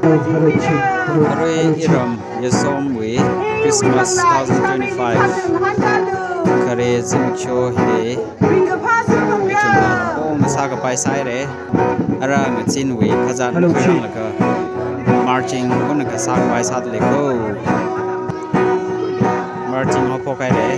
Karei iram Yesom we Christmas 2025 kare jingcho hile ithum na sa ka pai sai re ara ngachin we phazan khairang laka marching kun ka sa pai sa le ko marching ho pho kai re.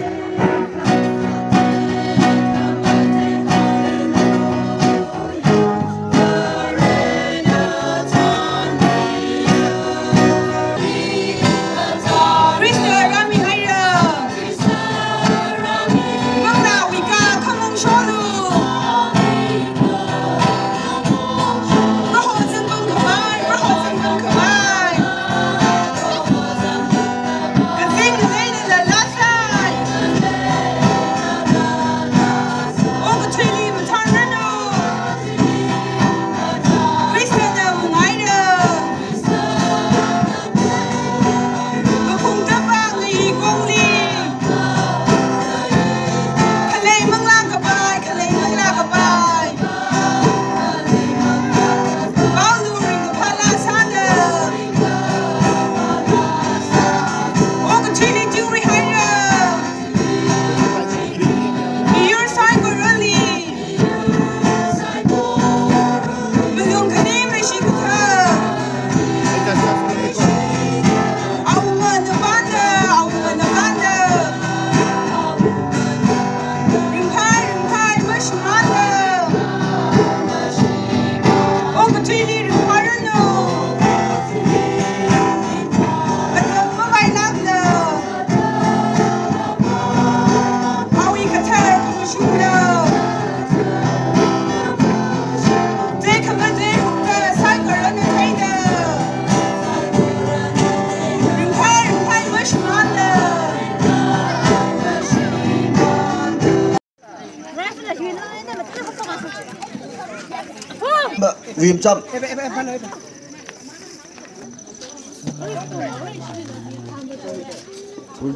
Viêm chậm.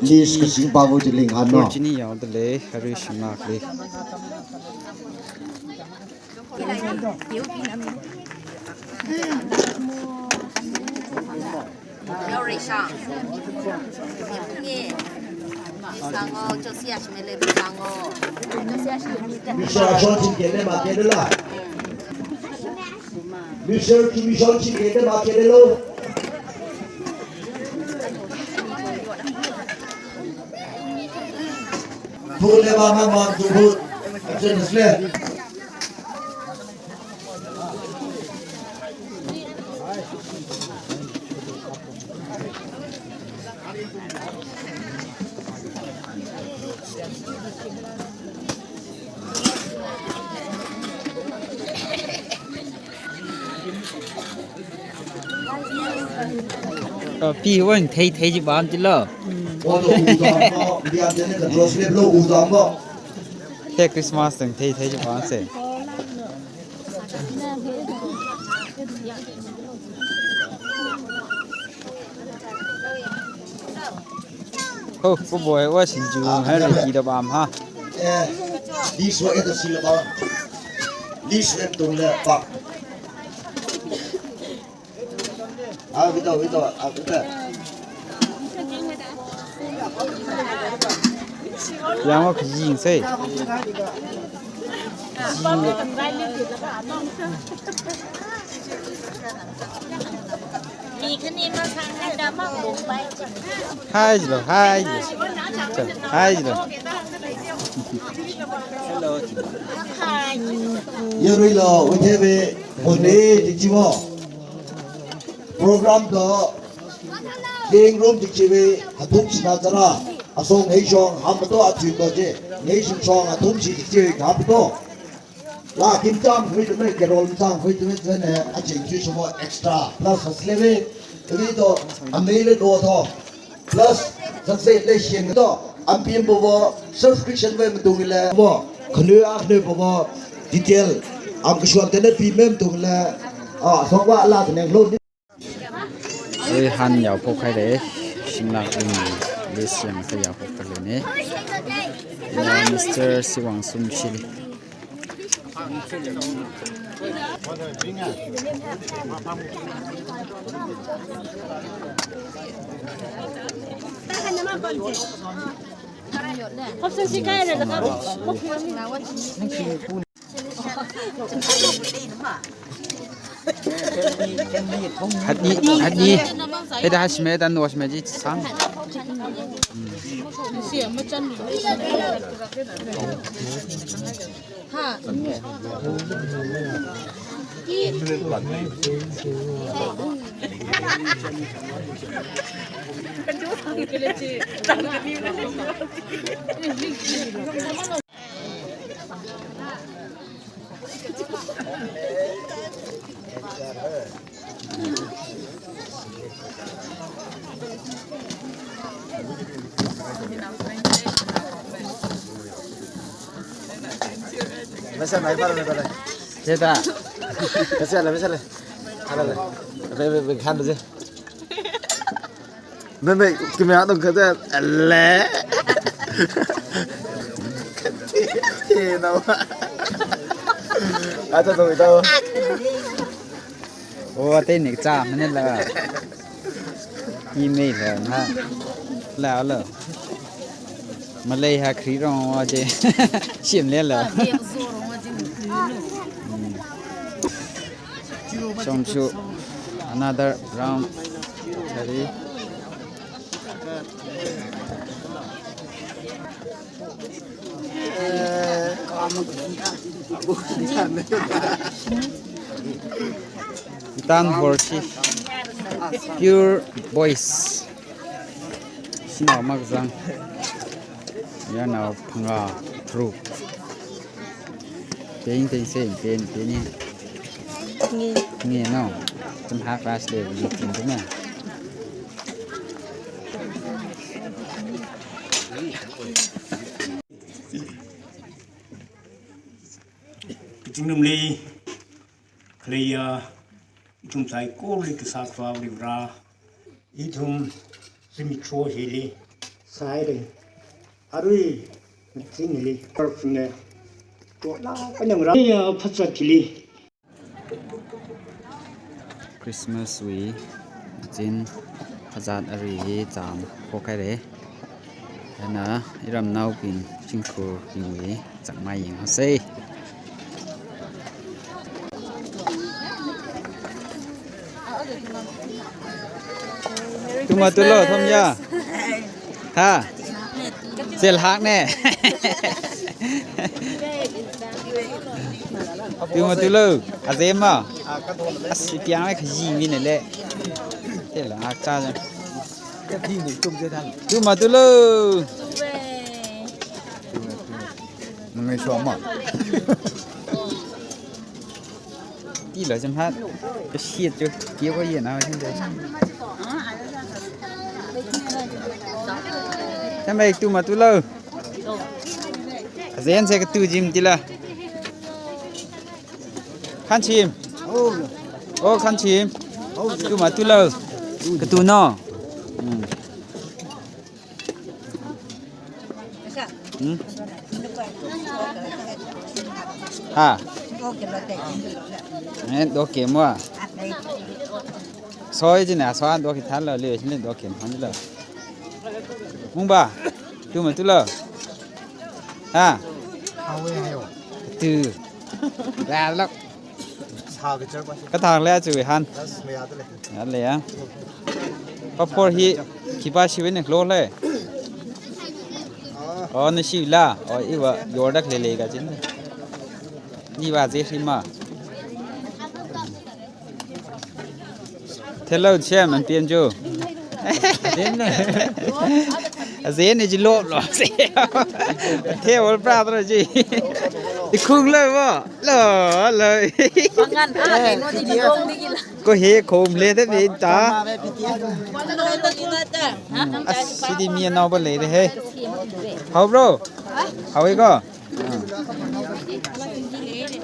Lis ka sing pa vo ling han no. Chini yaw de le hari shimak le. Michel John chin ke le ma ke le la. Michel ki Michel chin ke le ma ke le lo. Phu le ma ma ma tu bu chen sle. Pi wen thei thei ji bam ti lo. O to u dang mo liam chen ka dress le lo u dang mo. The Christmas teng thei thei ji bam se. Ho bu boy wa sin ju ha ri ki da bam ha. Li so e da si la ba. Li so em tung le pa. À, cái đầu, à, cái đầu. Yang wa khji se. Hai gì rồi, hai gì rồi. Hai gì rồi. Hello. Yeri lo, UTV, Mone, Dijimo. Program đó King room dijime, hatum sinatara, asong heishong, hamato atun doje, heishong song hatum si dijime, hamato. La kim cham hui tume kerol chang hui tume chene a ching chu sumo extra plus asleve ri to amele do tho plus sakse le shin to ampim bo bo subscription we mtung le bo khnu a khnu bo bo detail am kshwan te ne pi mem tung le a sokwa la ne lo Oi han yao po khai le shimla in le siang ka yao po le ne. Mr. Siwang Sum Shili. Hadi heda hashme dan washme ji sang. 现在，没事了，没事了，来来，别别别看着去。妹妹，今天都可在来，天哪！啊，这东西都。 我对你咋没了？你没了那，来了。มาเลยฮะครีรองว่าเจชิมเล่น了。Somchu another round ready. Dan horsi pure boys sina magzang yana phanga through tên tên xem tên tên ni nghe nó chấm hát ra để đi tìm thế này Chúng li clear chúng sai cô li cái sa phao li ra ý thum simi cho hi li sai đây arui chính li perfect to la cái nhung ra phát xuất li Christmas we jin phazat ari hi cham kho kai re na iram nau pin chingkhu pingwi chakmai yeng hase tuma tu lo thom ya ha sel hak ne tuma tu lo azem ma asi piang lai khaji mi ne le te la ak cha ja tuma tu lo 没说嘛。 đi lại xem hát cái xiết chứ kia có gì nào chứ thế mày tu mà tu lâu dén xe cái tu chim tí là khăn chim ô khăn chim tu mà tu lâu cái tu no ừ à đó kiếm quá soi chứ nè soi đó thì thắt là liền lên đó kiếm hắn là mông bà tu mà tu lờ à từ là lắm cái thằng lẽ chửi hắn là papor hi kipa shiwe ne klo le o ne shi la o iwa yordak le le ga chin ni ba je shi ma thế lâu xem mình tiền chưa dễ này chỉ lộn rồi thế mà pra rồi gì khung lên mà lỡ lời có hế khom lên thế thì ta xí miền nào bên lấy thế hao bro hao ấy có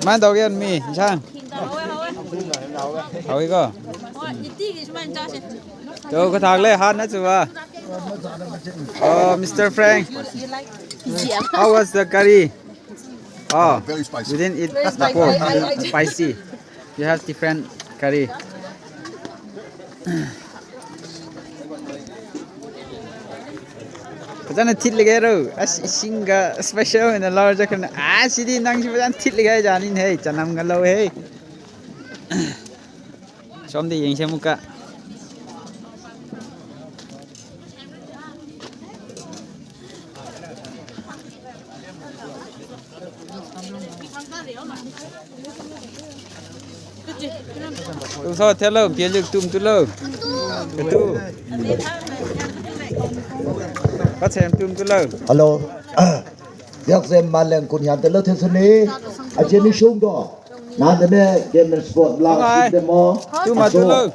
mang đầu cái mì sang hao ấy có Tôi có thằng lê han nữa chứ mà. Oh, Mr. Frank. How was the curry? Oh, Very spicy. We didn't eat Very the spicy. pork. I- Spicy. You have different curry. ꯐꯖꯅ ꯊꯤꯠꯂꯒꯦ ꯔꯣ ꯑꯁ ꯏꯁꯤꯡꯒ ꯁ꯭ꯄꯦꯁꯦꯜ ꯑꯣꯏꯅ ꯂꯧꯔ ꯆꯠꯈ꯭ꯔꯅ ꯑꯁ ꯁꯤꯗꯤ ꯅꯪꯁꯤ ꯐꯖꯅ ꯊꯤꯠꯂꯒꯦ ꯍꯥꯏꯖꯥꯅꯤꯅꯦ ꯍꯦ ꯆꯅꯝꯒ ꯂꯧꯋꯦ ꯍꯦ ꯁꯣꯝꯗ ꯌꯦꯡꯁꯦ ꯑꯃꯨꯛꯀ Tu sao thế lâu, biến được tùm tu lâu. Cái tu. Bắt xem tùm tu lâu. Hello. ยักษ์เซมมาเลงคุณยันแต่เลิศเทศนี้อาเจนี่ชุ่มก็นั่นเนี่ยเกมสปอร์ตลาสิเดโม Tu mà tu lâu.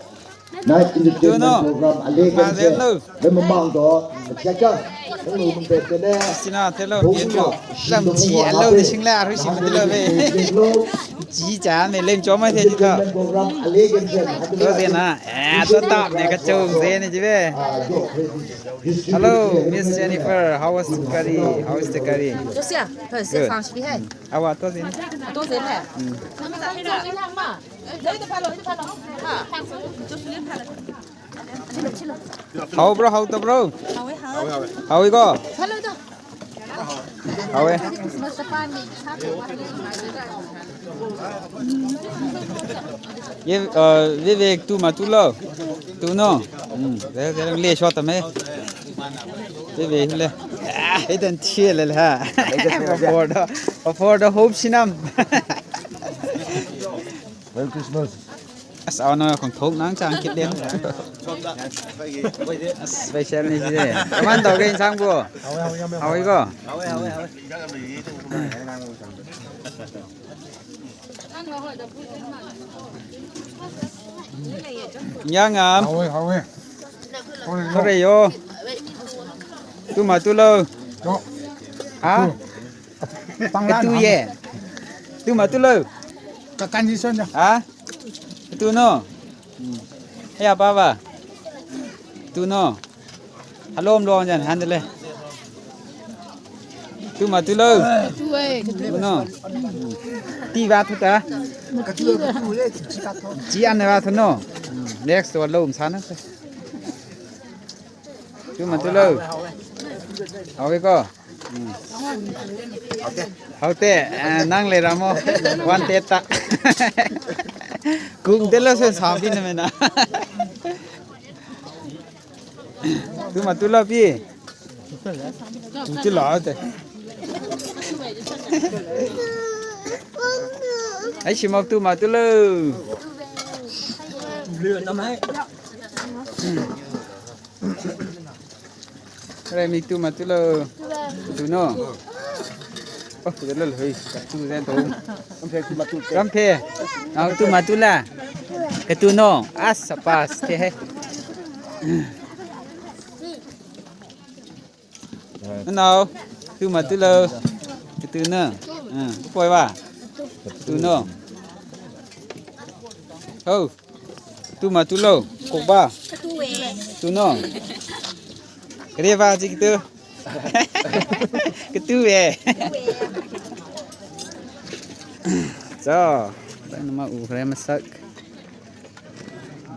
Night entertainment program อะไรกันเจ้เป็นมังก็เจ้าจ้าต้องรู้มันเป็นเนี่ย Sina thế lâu biến được. Làm chi ăn lâu thì sinh lạ thôi xin mà tu lâu về. Chí chả này lên chó mới thế chứ thọ. Tôi gì nè, à tôi tạm này cái chung gì này chứ về. Hello, Miss Jennifer, how was the curry? How is the curry? 就是啊，他是上去还， À, 我多谢。多谁来？ Hậu bro, hậu tập bro. Hậu đi cô. Hậu ấy. Ye Vivek tu mà tu lo. Tu no. Ừ, để để lê cho tao mấy. Vivek lê. À, cái tên chia lên ha. For the for the hope sinam. Merry Christmas. အဆောနာခုံထုံနန်းချန်ကိတဲ့ special နေစီကမန်တော့ကိန်းဆောင်ဘူးဟောဝေကောညငါ 好喂好喂， တော်ရယောသူမတူလို့ဟာ 当 ကတူရဲ့သူမတူလို့ 干干净算的。 ဟာတူနော်ဟဲ့ပါပါတူနော်ဟလုံးလောညဟန်တယ်လေတူမတူလို့ 对， တူနော်တီပါထတာจีอันว่าทนอ next ตัวลมซานะတူမတူလို့เอาไปก็เอาเตะนั่งเลยรามอวันเตะตะกุ้งเตลเสสามพี่นี่มั้ยนะတူမတူလို့พี่တူတလာတဲ့ไอ้ชิมอกตูมาตุลูอะไรมีตูมาตุลูตูโน่โอ้เดี๋ยวเลยตูเส้นตูรำเพเอาตูมาตุล่ะกตูโน่อัสปาสเทเฮนั่นเอาตูมาตุลูกตูโน่อืมปล่อยว่าตูโน่เฮ้ตูมาตุลูกกบ้าตูโน่เรียกว่าจิกตูกตูเอจ้าได้นมาอูเรมสัก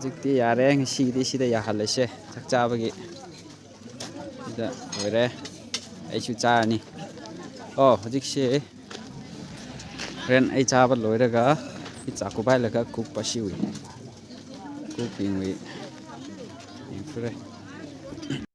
จิกตียาเรงชีดีชีได้ยาหันเลยเช่จักจ้าเมื่อกี้เดี๋ยวเรไอชูจ้านี่โอ้จิกเช่เรนไอจ้าบัดลอยแล้วก็ไอจากกูไปแล้วก็กุกปะชิวกุกปิงวิยังเฟร